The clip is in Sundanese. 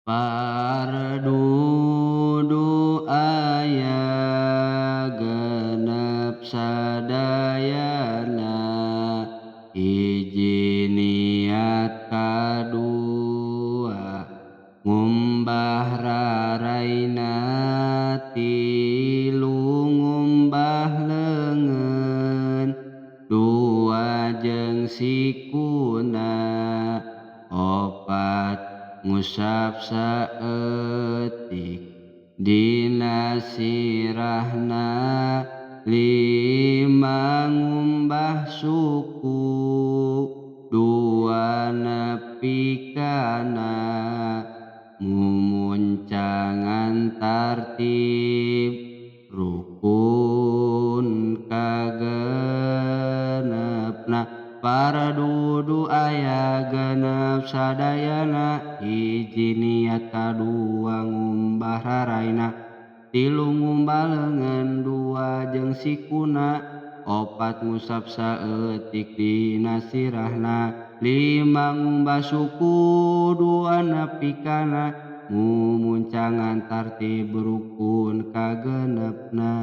Pardudu aya genep sadayana, hiji niat kadua ngumbah raraina, tilu ngumbah leungeun dua jeung sikuna, opat ngusap saeutik dina sirahna, lima ngumbah suku dua nepi kana mumuncangan tartib rukun kagenepna. Pardudu aya genep sadayana, hiji niat kadua ngumbah raraina, tilu ngumbah leungeun dua jeung sikuna, opat ngusap saeutik dina sirahna, lima ngumbah suku dua nepi kana mumuncangan tartib rukun kagenepna.